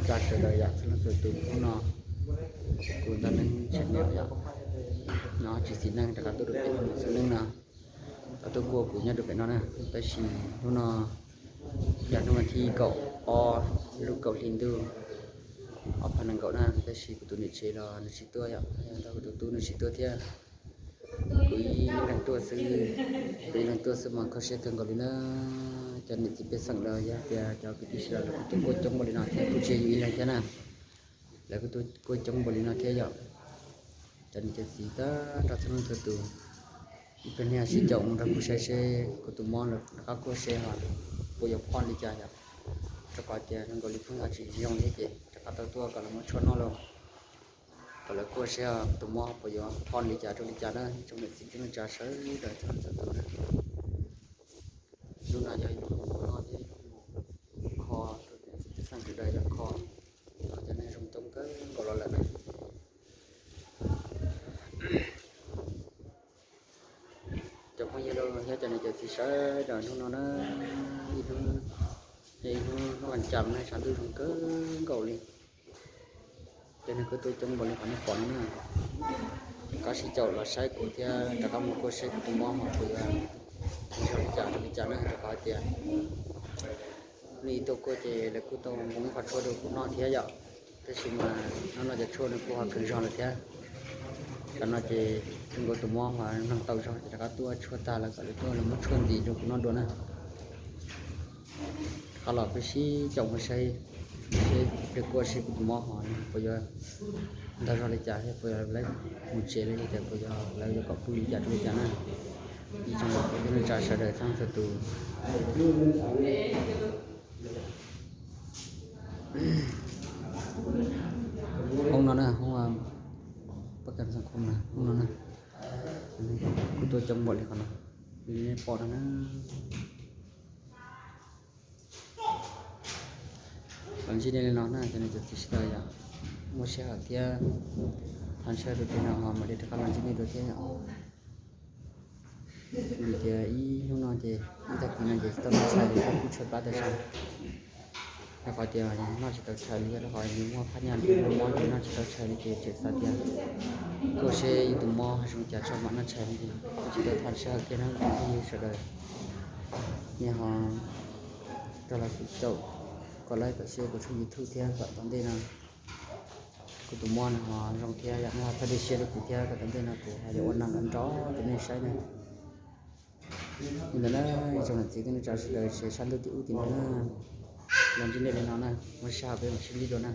Tsa sawv daws yom, txhua leej txhua tus, hnub no kuv Ntxoov Neeb tsev niam yom, no tsis xis neej rov qab tuaj rau pem xub neej no, rov tuaj kuaj kuv nyob rau pem no na. Tab sis hnub no yog hnub vas thib kaum ob lub kaum hli ntuj ob phav nees nkaum na, tab sis kuv tus niam tsev los nws tsis tuaj yom, yog kuv tus tub nws tsis tuaj thiab. Kuv ib leeg tuaj xwb, kuv ib leeg tuaj xwb mas kho siab kawg nkaus li na. Cov niam txiv pej xeem los yog tias cov kwv tij sawv daws lawv kuj tuaj kuaj coob npaum li no thiab, kuj tsis yog yus ib leeg thiab na. Lawv kuj tuaj kuaj coob npaum li no thiab yom. Cov niam cov txiv tag nrho txhua leej txhua tus, ib pliag nej sib caum mus nrog kuv saib seb kuv tus mob lawv rov qab kuaj seb ho puas yuav phoj li cas yom. Rau qhov tias zoo nkaus li pheej ho tsis zoo thiab ces rov qab tau tuaj kom lawv muab tshuaj noj lauj, kom lawv kuaj seb kuv tus mob puas yuav phoj li cas rau li cas na. Tsoom niam txiv kwv tij neej tsa sawv daws txhua leej txhua tus na, hnub no yog ib hnub noj thiab ib hnub kho rau niam txiv pej xeem sawv daws yom, kho kom cov neeg zoo coob kawg nkaus los lawm na. Cov phooj ywg los yog cov niam cov txiv sawv daws, hnub no na, ib hnub, ib hnub hnub vas cas na, tshav ntuj zoo kawg nkaus li. Cov neeg kuj tuaj coob npaum li qhov nej pom no na. Rov qab sib caum los saib kuv thiab rov qab mus kuaj seb kuv tus mob ho puas yuav zoo li cas rau li cas na, rau qhov tias nej tuaj kuaj ces lawv kuj tau muab ib qho tshuaj rau kuv noj thiab yom. Tab sis mas hnub no cov tshuaj no kuj ho kheev zog lawm thiab. Tam no ces kuv tus mob ho noj tau zog ces rov qab tuaj tshuaj tag lawm kom lawv tuaj los muab tshuaj ntxiv rau kuv noj dua na. Rov qab los peb sib caum mus saib, seb peb kuaj seb kuv tus mob ho puas yuav ntau zog li cas thiab puas yuav lawv mus tsev li, yog tias puas yuav lawv yuav kom pw li cas rau li cas na. Ib tsoom niam txiv kwv tij neej tsa sawv daws txhua leej txhua tus. Hoob no na, hoob pab kas xoo khoo na, hoob no na, kuj tuaj coob npaum li qhov no, li nej pom no na. Los ntsib nej li no na, cov niam cov txiv sawv daws yom, muaj sij hawm thiab thov ntshe tus twg no ho mam li rov qab los ntsib nej dua thiab yom. Vim tias ib hnub no ces ib tag kis no ces tsis tau noj tshais li, kuj tshuav plab tas zog. Rau qhov tias noj tsis tau tshais li, rau qhov yus muaj phab nyaj noj mob ces noj tsis tau tshais li ces tseem xav tias kuaj seb yus tus mob zoo cas tso mam noj tshais li ces kuj tsis tau thov ntshe kiag na tsoom phooj ywg sawv daws. Nej ho rau los kuv caum kom like kom share kuv tshooj YouTube thiab kom tom ntej no kuv tus mob no ho zoo thiab yom, nej ho txhawb siab rau kuv thiab kom tom ntej no kuv ho yuav ua neeg nrov rau nej saib na. Li ntawd na, ib tsoom niam txiv kwv tij neej tsa sawv daws, sab ntuj tim ub tim no na, los ntsib nej li no na, muaj sij hawm peb mam sib ntsib dua na.